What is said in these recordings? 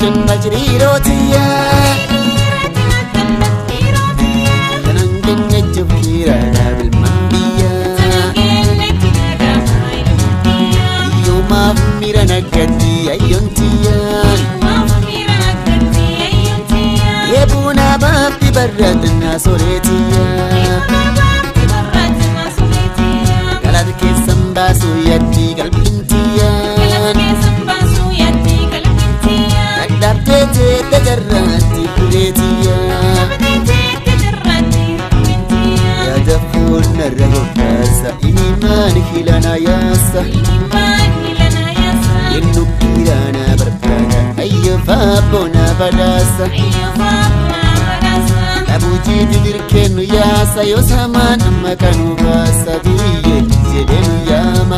kenna jiriirootiya. Tanan kenne jibbiira bilman biyya. Hiyyumaaf miira naggatti ayyoontiya. Eebuuna baafti barraadna soreetiya. Galata keessan baasuu yaaddi qalbintiya. Dadhabdee tajarraatti fireetiya. Yaada fuulnarra gobbaasa inimaan hilana yaasa. Yennu kiiraana barbaada ayyo faabboona badhaasa. Dhabuujiiti dirkennu yaasa yoo samaan amma kanu baasa duriyyee jedheenu yaama.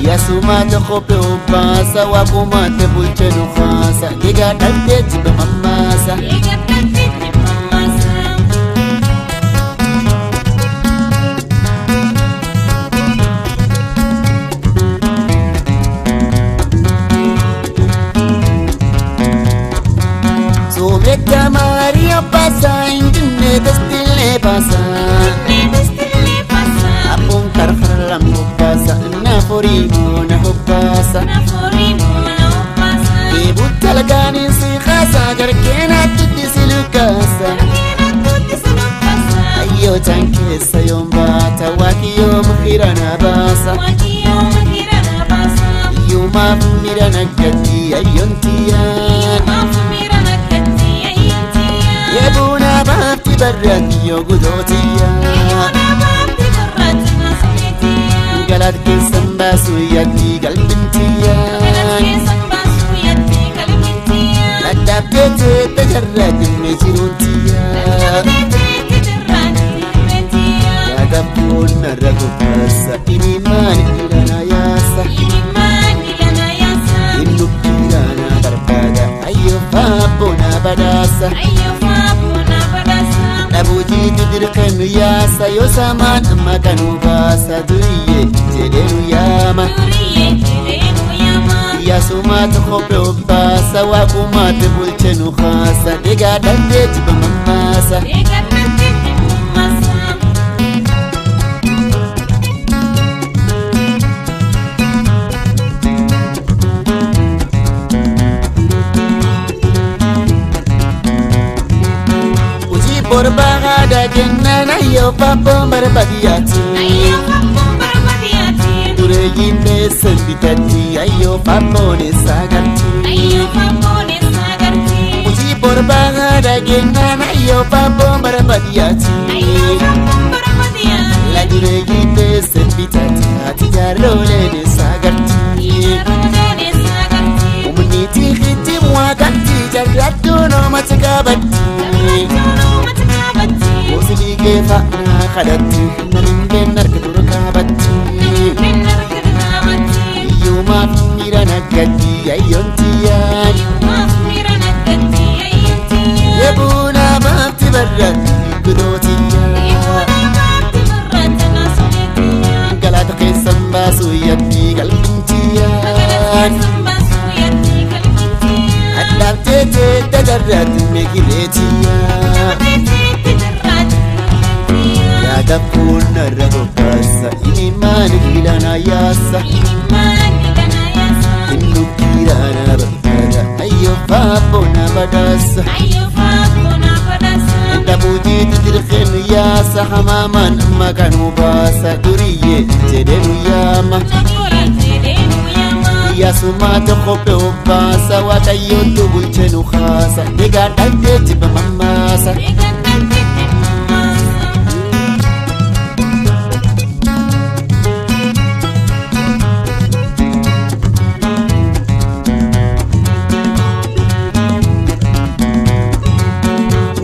Yasumaate kophee obbaasa waaqumaate bulcheenu haasa digaa dhaltee jibba mammaasa. Soometta Maariyaa baasaa hinjinnee tastillee baasaa. Abboon karfara lammoo baasa na horii na hobbaasa. Eebuutta lagaaniin si kaasa gargeenaatti si lukaasa. Ayyootaan keessa yoon baata waaqiyyoo mukiira na baasa. Hiyyumaaf miira naggatti ayyoon tiyyaan. Eebuuna baafti barraatti yoo gudootiyyaa. Galata keessan baasuu yaaddi qalbintiyyaan. Dadhabdee tajarraatti meejiruun tiyyaa. Yaada fuulnarra gobbaasa inimaan ilana yaasa. Innu kiiraana barbaada ayyoo faabboona badhaasa. Dhabuujiitu dirqeennu yaasa yoo samaan amma kanu baasa duriyyee jedheenu yaama. Yaasumaatu kophee obbaasa waaqumaatu bulcheenu haasa dhigaa dhaltee jibba mammaasa. Hojii barbaada kennaan ayyoo faabboon barbaadiyaati. Dureeyyiin beesan bitatti ayyoo faabboon eessaa galti. Hojii barbaada kennaan ayyoo faabboon barbaadiyaati. La dureeyyiin beesan bitatti haati jaarroleen eessaa galti. Humni tiikitti waaqatti jarrattuun oomati qabatti. Goosni keefa naa kadhatti namni hin arga dura kaabatti. Hiyyumaaf miira naggatti ayyoon tiyyaan. Eebuuna baafti barraatti gudootiyyaan. Galata keessan baasuu yaaddi qalbintiyyaan. Addaabtee tajarraatti meekireetiyyaan. Yaada fuulnarra gobbaasa inimaan ilana yaasa. Innu kiiraana barbaada ayyoo faabboona badhaasa. Dhabuujiitu dirqeennu yaasa hamaamaan amma kanu baasa duriyyee jedheenu yaama. Yaasumaata kophee obbaasa waaqayyoottu bulcheenu haasa dhigaa dhaltee jibba mammaasa.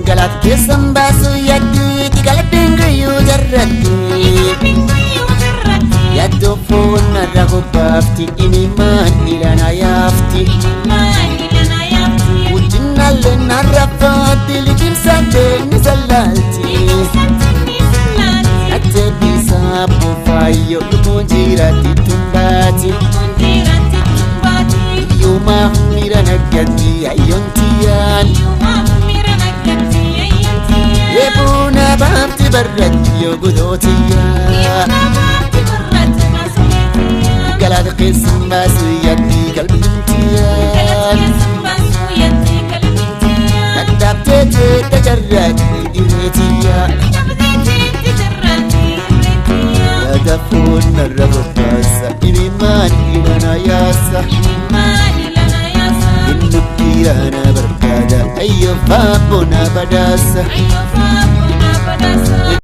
Galata keessan baasuu yaaddi qalbiin guyyuu jarratti. Yaaddoo foonarra gobbaafti inimaan ilana yaafti. Wajjinallee narra faatti liqimsantee ni sallaalti. Nattee biisaa buufaayyoo lubbuun jiraatti tumbaati. Hiyyumaaf Ayyoon tiyyaan. Eebuuna baafti barratti yoo gudootiyyaa. Galaata keessan baasu yaaddi qalbiin tiyyaan. Dadhabdee jeetta jarraatti dhireetiyyaa. Yaada foon narra bobbaasa imimmaan ilana yaasa. Inni kiiraana barbaada ayyoo faabbo na badaasa.